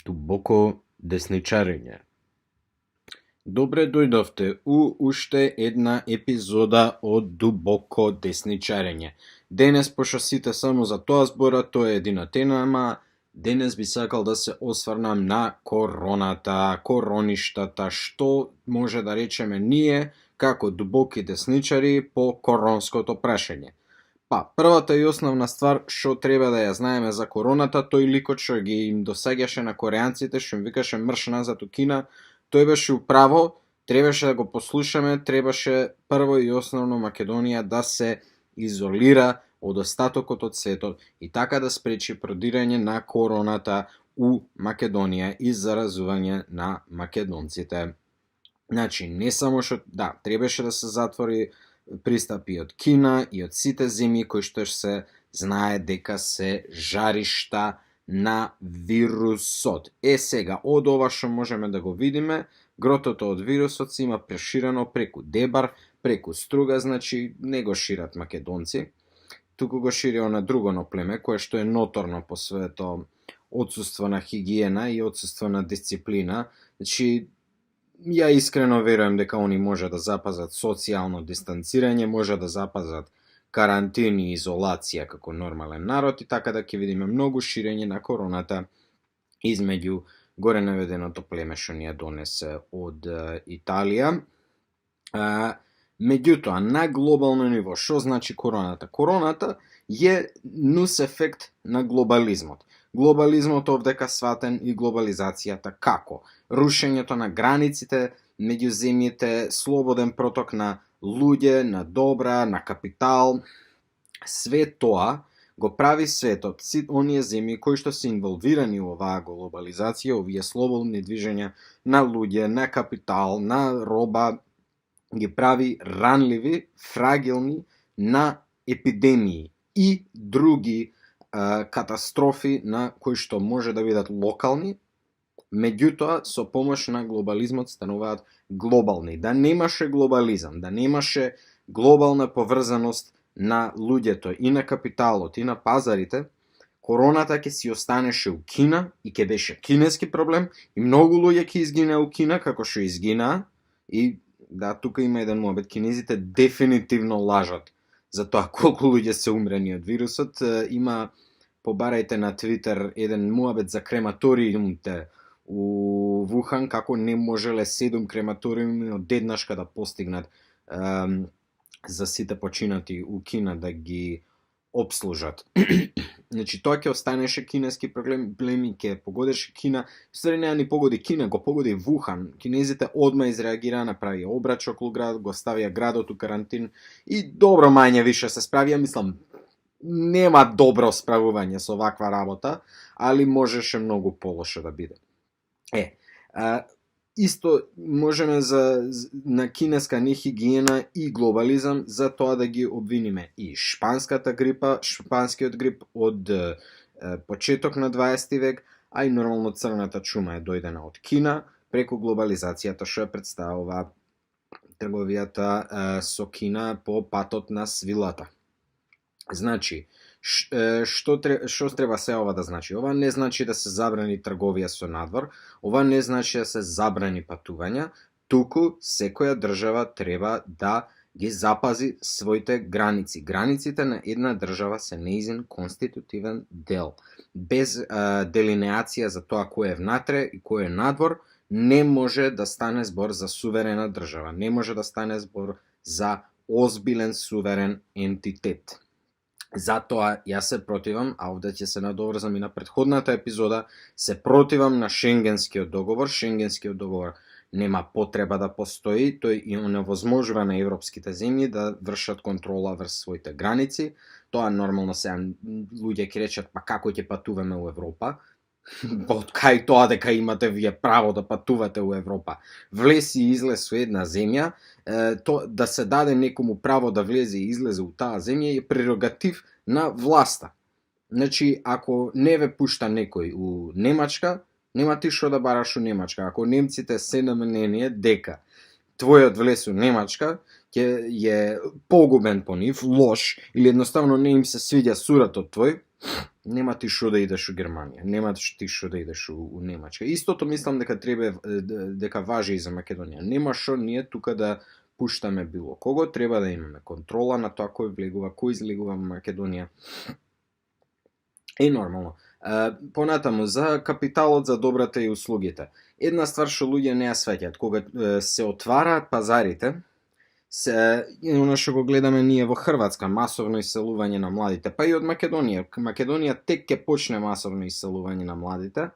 Дубоко десничарење. Добре дојдовте у уште една епизода од Дубоко десничарење. Денес, пошто сите само за тоа збора, тоа е едина тема, денес би сакал да се осврнам на короната, короништата, што може да речеме ние, како дубоки десничари, по коронското прашање. Па, првата и основна ствар што треба да ја знаеме за короната, тој ликот што ги им досаѓаше на кореанците, што им викаше мрш назад у Кина, тој беше управо, требаше да го послушаме, требаше прво и основно Македонија да се изолира од остатокот од светот и така да спречи продирање на короната у Македонија и заразување на македонците. Значи, не само што, требаше да се затвори пристап и од Кина и од сите земји кои што се знае дека се жаришта на вирусот. Сега, од ова што можеме да го видиме, гротото од вирусот се има преширено преку Дебар, преку Струга, значи не го шират македонци, туку го шири на другоно племе, кое што е ноторно по своето отсуство на хигиена и отсуство на дисциплина. Значи, ја искрено верувам дека они може да запазат социјално дистанцирање, може да запазат карантини и изолација како нормален народ и така да ќе видиме многу ширење на короната измеѓу горе наведеното племе што ни ја донесе од Италија. Меѓутоа, на глобално ниво, што значи короната? Короната е нус ефект на глобализмот. Глобализмот овдека сватен и глобализацијата како? Рушењето на границите меѓу земјите, слободен проток на луѓе, на добра, на капитал. Све тоа го прави светот, сите оние земји кои што се инволвирани во оваа глобализација, овие слободни движења на луѓе, на капитал, на роба, ги прави ранливи, фрагилни на епидемии и други катастрофи на кои што може да бидат локални, меѓутоа со помош на глобализмот стануваат глобални. Да немаше глобализам, да немаше глобална поврзаност на луѓето и на капиталот и на пазарите, короната ќе си останеше у Кина и ќе беше кинески проблем и многу луѓе ќе изгинаа у Кина како што изгинаа. И тука има еден муабет, кинезите дефинитивно лажат за тоа колку луѓе се умрени од вирусот. Има, побарајте на Твитер, еден муабет за крематориумите у Вухан, како не можеле 7 крематориуми одеднашка да постигнат за сите починати у Кина да ги обслужат. Значи, тоа ќе останеше кинески проблем, ќе погодеше Кина. Ствари неа ни погоди Кина, го погоди Вухан. Кинезите одма изреагираа, направија обрач околу град, го ставија градот у карантин и добро мање више се справија. Мислам, нема добро справување со ваква работа, али можеше многу полошо да биде. Исто можеме на кинеска нехигиена и глобализам за тоа да ги обвиниме и шпанската грипа, шпанскиот грип од почеток на 20 век, а и нормално црната чума е дојдена од Кина преку глобализацијата што ја представува трговијата со Кина по патот на свилата. Значи, што треба се ова да значи? Ова не значи да се забрани трговија со надвор, ова не значи да се забрани патувања, туку секоја држава треба да ги запази своите граници. Границите на една држава се нејзин конститутивен дел. Без делинеација за тоа кој е внатре и кој е надвор, не може да стане збор за суверена држава, не може да стане збор за озбилен суверен ентитет. Затоа јас се противам, а овде ќе се надоврзам и на претходната епизода, се противам на Шенгенскиот договор. Шенгенскиот договор нема потреба да постои, тој и оневозможува на европските земји да вршат контрола врз своите граници. Тоа нормално сега луѓе ќе речат, па како ќе патуваме у Европа? Од кај тоа дека имате вие право да патувате у Европа? Влез и излез со една земја, да се даде некому право да влезе и излезе у таа земја е прерогатив на власта. Значи, ако не ве пушта некој у Немачка, нема ти што да бараш у Немачка. Ако немците се на мнение дека твојот влез у Немачка ќе е погубен по нив, лош, или едноставно не им се свиѓа суратот твој, нема ти шо да идеш у Германија, нема ти шо да идеш у Немачка. Истото мислам дека дека важи и за Македонија. Нема шо ние тука да пуштаме било кого, треба да имаме контрола на тоа кој влегува, кој излегува во Македонија. Нормално. Понатаму, за капиталот, за добрата и услугите. Една ствар што луѓе не ја сваќаат, кога се отвараат пазарите, оно што го гледаме ние во Хрватска, масовно иселување на младите, па и од Македонија. Македонија тек ќе почне масовно иселување на младите.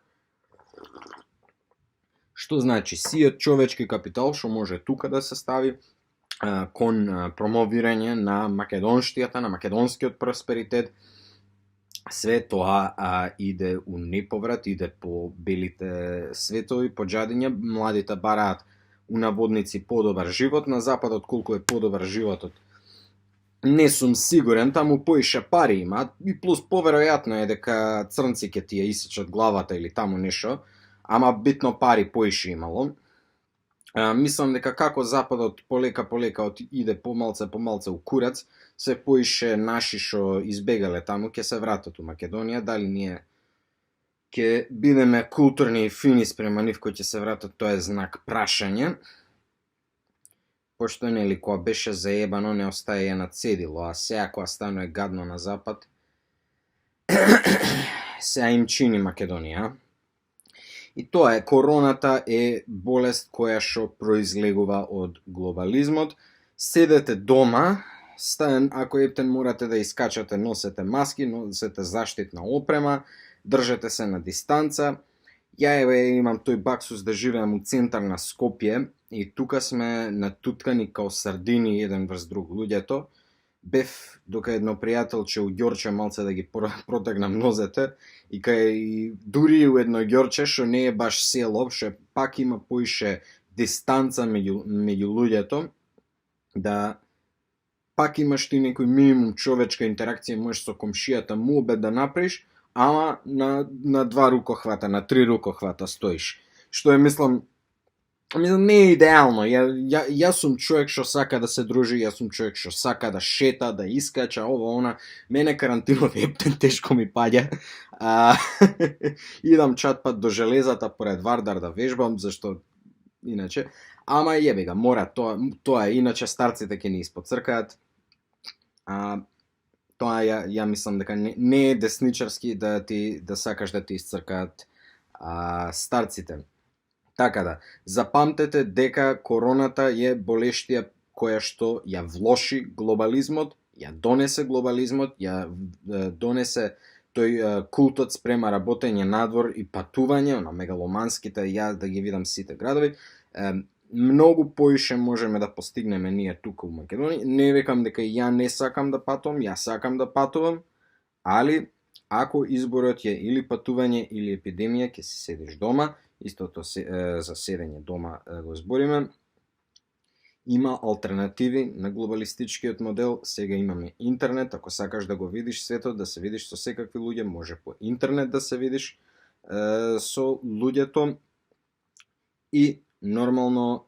Што значи, сиот човечки капитал што може тука да се стави кон промовирање на македонштијата, на македонскиот просперитет, све тоа иде у неповрат, иде по белите светови, по џадиња, младите бараат у наводници подобар живот, на западот колку е подобар животот не сум сигурен, таму поише пари има, и плюс поверојатно е дека црнци ќе ти ја исечат главата или таму нешто, ама битно пари поише имало. Мислам дека како западот полека иде помалце у курац, се поише наши што избегале таму ќе се вратат у Македонија, дали ние ќе бидеме културни и фини спрема нив кои ќе се вратат, тоа е знак прашање. Пошто нели кога беше заебано не остае на цедило, а сега кога станува гадно на запад, сега им чини Македонија. И тоа е, короната е болест која што произлегува од глобализмот. Седете дома, ако ептен морате да искачате, носете маски, носете заштитна опрема, држете се на дистанца. Ја имам тој баксус да живеам у центар на Скопје и тука сме натуткани као сардини еден врз друг луѓето. Бев дока едно пријателче у ѓорче малце да ги протегнам нозете и дури у едно ѓорче што не е баш село, што пак има поише дистанца меѓу луѓето, да пак имаш ти некој минимум човечка интеракција, можеш со комшијата муабет да направиш, ама на 2 рукохвата, на 3 рукохвата стоиш. Што е, мислам, не е идеално. Јас сум човек што сака да се дружи, јас сум човек што сака да шета, да искача, ова, она. Мене карантинот ептен тешко ми паѓа. Идам чатпат до железата поред Вардар да вежбам, зашто иначе. Ама јебега, мора, тоа е, иначе старците ќе ни испоцркаат. Тоа ја мислам дека не е десничарски да сакаш да ти исцркаат старците. Така да, запамтете дека короната е болештија која што ја влоши глобализмот, ја донесе глобализмот, ја донесе тој култот спрема работење надвор и патување, на мегаломанските, ја да ги видам сите градови. Многу поише можеме да постигнеме ние тука у Македонија. Не векам дека ја не сакам да патувам, ја сакам да патувам, али ако изборот е или патување или епидемија, ќе си седиш дома, истото за седење дома го збориме. Има алтернативи на глобалистичкиот модел, сега имаме интернет, ако сакаш да го видиш светот, да се видиш со секакви луѓе, може по интернет да се видиш со луѓето. И нормално,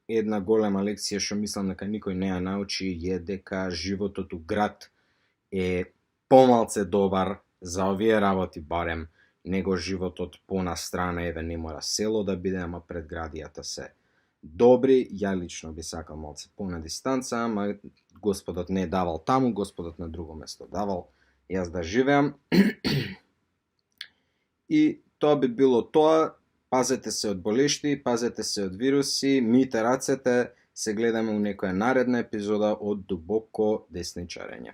една голема лекција што мислам дека никој не ја научи е дека животот у град е помалце добар за овие работи барем, него животот понастрана, еве не мора село да биде, ама предградијата се добри. Ја лично би сакал малце на дистанца, ама Господот не е давал таму, Господот на друго место давал јас да живеам. И тоа би било тоа. Пазете се од болешти, пазете се од вируси, мијте рацете, се гледаме у некоја наредна епизода од Дубоко десничарење.